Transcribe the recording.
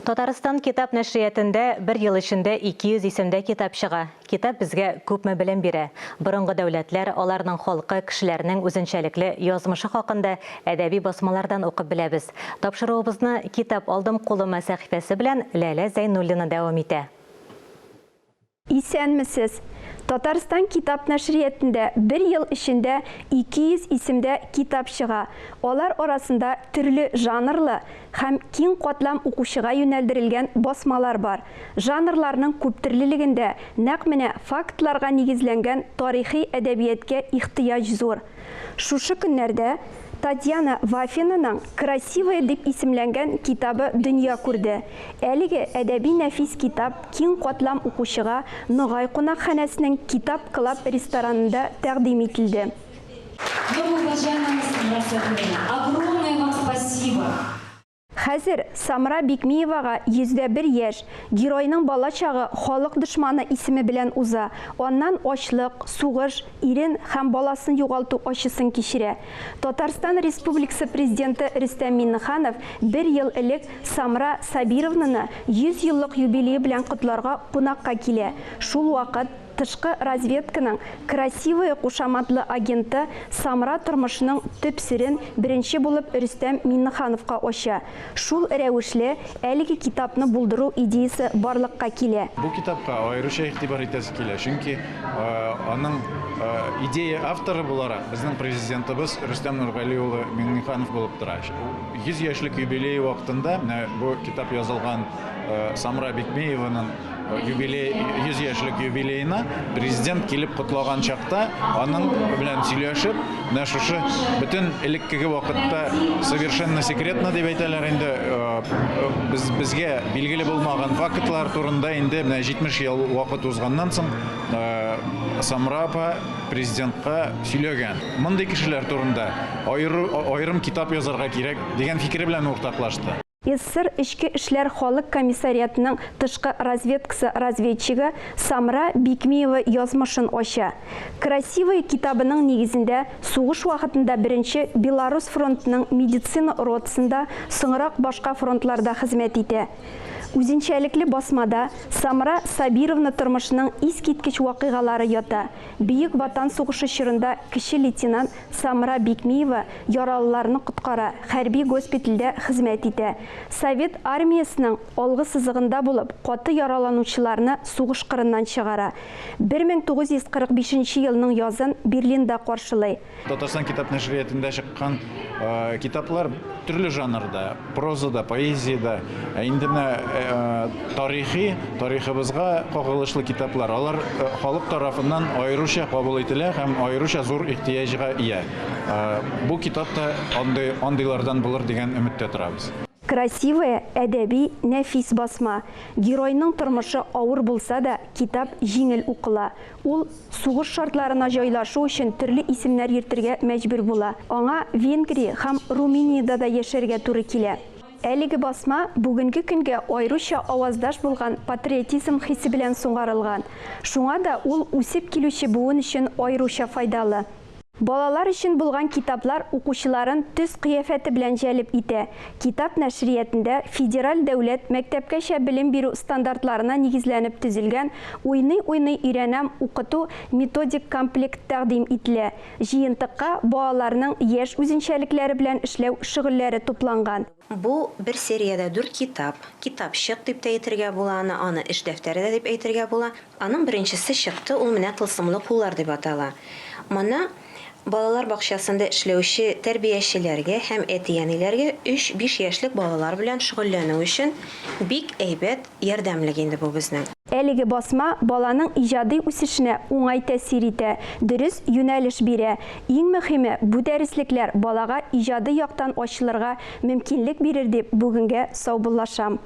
Татарстан китап нәшриятендә бер ел эчендә 200 исемдә китап чыга. Китап безгә күпме белем бирә. Борынгы дәүләтләр, аларның халкы, кешеләрнең үзенчәлекле язмышы хакында әдәби басмалардан укып беләбез. Тапшыруыбызны Китап алдым кулыма сәхифәсе белән Ләлә Зәйнуллина дәвам итә. Исәнмесез! Татарстан китап нәшриятендә бер ел эчендә 200 исемдә китап чыга. Алар арасында төрле жанрлы һәм киң катлам укучыга юнәлдерелгән басмалар бар. Жанрларның күптөрлелегендә нәкъ менә фактларга нигезләнгән тарихи әдәбияткә ихтыяҗ зур. Шушы көннәрдә Татьяна Вафинаның Красивая дип исемләнгән китабы дөнья күрде. Әлеге әдәби-нәфис китап киң катлам укучыга Ногай кунакханәсенең Китап клаб ресторанында тәкъдим ителде. Многоуважаемая Самра Сабировна, огромное вам спасибо! Хәзер Самра Бикмиевага 101 яшь. Геройның балачагы халык дошманы исеме белән уза, аннан ачлык, сугыш, ирен һәм баласын югалту ачысын кичерә. Татарстан Республикасы Президенты Рөстәм Миңнеханов бер ел элек Самра Сабировнаны 100 еллык юбилее белән котларга кунакка килә. Шул вакыт Тышкы разведканың Красивая кушаматлы агенты Самра тормышының төп серен беренче булып Рөстәм Миңнехановка ача. Шул рәвешле, әлеге китапны булдыру идеясе барлыкка килә. Бу китапка аеруча игътибар итәсе килә, чөнки аның идея авторы буларак безнең Президентыбыз Рөстәм Нургали улы Миңнеханов булып тора. 100 яшьлек юбилее вакытында менә бу китап язылган Самра Бикмееваның юбилей 100 яшьлек юбилеена президент килеп котлаган чакта аның белән сөйләшеп, менә шушы бөтен элеккеге вакытта совершенно секретно дип әйтәләр инде, без безгә билгеле булмаган фактлар турында инде менә 70 ел вакыт узганнан соң Самра апа президентка сөйләгән. Мондый кешеләр турында аерым китап язарга кирәк дигән фикере белән уртаклашты. СССР Эчке эшләр халык комиссариатының тышкы разведкасы разведчигы Самра Бикмиева язмышын ача. Красивая китабының нигезендә сугыш вакытында беренче Белорус фронтының медицина ротасында, соңрак башка фронтларда хезмәт итә. Үзенчәлекле басмада Самра Сабировна тормышының искиткеч вакыйгалары ята. Бөек Ватан сугышы чорында кече лейтенант Самра Бикмиева яралыларны коткара, хәрби госпитальдә хезмәт итә. Совет Армиясенең алгы сызыгында булып, каты яраланучыларны сугыш кырыннан чыгара. 1945 нче елның язын Берлинда каршылый. Татарстан китап нәшриятында чыккан китаплар төрле жанрда, прозада, поэзиядә. Ә инде менә тарихи, тарихыбызга кагылышлы китаплар, алар халык тарафыннан аеруча кабул ителә һәм аеруча зур ихтыяҗга ия. Бу китап та андый, андыйлардан булыр дигән өметтә торабыз. Красивая, әдәби, нәфис басма. Геройның тормышы авыр булса да, китап җиңел укыла. Ул сугыш шартларына җайлашу өчен төрле исемнәр йөртергә мәҗбүр була. Аңа Венгрия һәм Румыниядә дә яшәргә туры килә. Әлеге басма бүгенге көнгә аеруча аваздаш булган патриотизм хисе белән сугарылган. Шуңа да ул үсеп килүче буын өчен аеруча файдалы. Балалар өчен булган китаплар укучыларын төс-кыяфәте белән җәлеп итә. Китап нәшриятендә федераль дәүләт мәктәпкәчә белем бирү стандартларына нигезләнеп төзелгән Уйный-уйный өйрәнәм укыту методик комплект тәкъдим ителә. Җыентыкка балаларның яшь үзенчәлекләре белән эшләү шөгыльләре тупланган. Бу бер сериядә дүрт китап. Китапчык дип тә әйтергә була аны, аны эш дәфтәре дә дип әйтергә була. Аның беренчесе чыкты, ул менә Тылсымлы куллар дип атала. Моны балалар бакчасында эшләүче тәрбиячеләргә һәм әти-әниләргә өч-биш яшьлек балалар белән шөгыльләнү өчен бик әйбәт ярдәмлек инде бу безнең. Әлеге басма баланың иҗади үсешенә уңай тәэсир итә, дөрес юнәлеш бирә. Иң мөхиме, бу дәреслекләр балага иҗади яктан ачылырга мөмкинлек бирер дип бүгенгә саубуллашам.